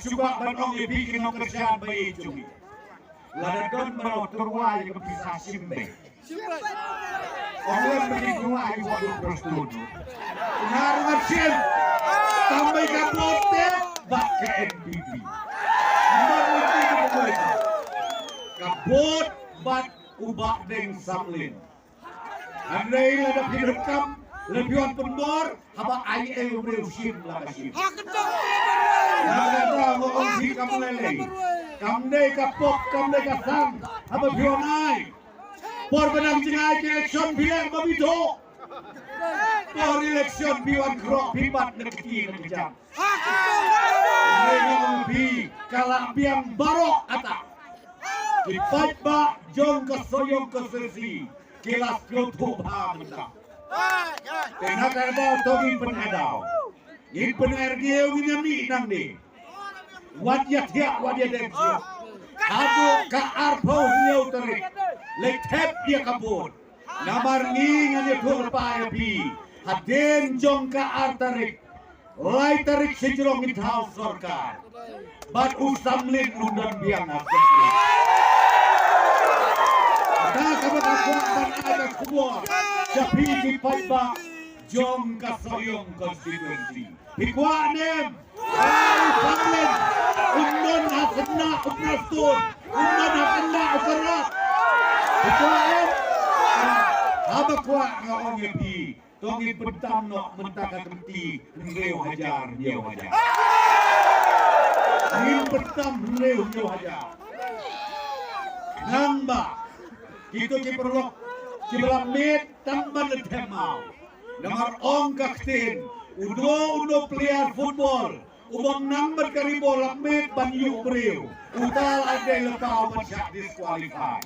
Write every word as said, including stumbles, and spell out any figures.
shu kwah ban ong ïa phi ki nongkyrshan ba ïeit jong ngi. Lada don mano tyrwa ïa ka pisa shim beit. Ong lem ba ki tyrwa ïa u Bah Duk Prestone. Nga ruh ngan shim. Tang ba ka bot te bad ka N P P. Ka bot bad u Bah Deng Samlin. Hynrei lada phi donkam, lada phi wan pynbor, haba ai ei u briew shim la ka shim. Ha kata. Na kata nga ong phi kam lei lei. Kam dei ka pop, kam dei ka sang, haba phi wan ai. Por ba dang jngai ka election phi leh ba phi thoh. Por election phi wan khroh phi bat na ka kti na ka jam. Hynrei nga ong phi ka la biang baroh kata. Ki paidbah jong ka Sohiong constituency ki la sngewthuh bha mynta. Te na kata ka daw to ngin pynadaw. Ngin pynergiau, ngin ïa mih nangne. Wat ïa thiah, wat ïa dep shuh. Haduh ka arphew hynñiew tarik leit thep ïa ka vote. Namar ngi ngan ïathuh lypa ïa phi. Hadien jong ka ar tarik, lai tarik shajrong ngin thaw sorkar. Bad u Samlin un don biang ha sorkar. Kata kaba nga kwah ban ai ka khubor sha phi ki paidbah jong ka Sohiong constituency. Phi kwah ne em? Ba u Samlin un don ha khynnah u Prestone, un don ha khynnah u Karat. Phi kwah em? Haba kwah nga ong ïa phi. To ngin pyntam noh mynta ka kynti hynriew hajar hynñiew hajar. Ngin pyntam hynriew hynñiew hajar. Nangba kito ki paralok kiba la miet tang ban leit them maw. Namar ong ka ktien, uno uno player football u bym nang bad ka ri bol la miet ban ïuh briew, uta la dei lypa u ban shah disqualify.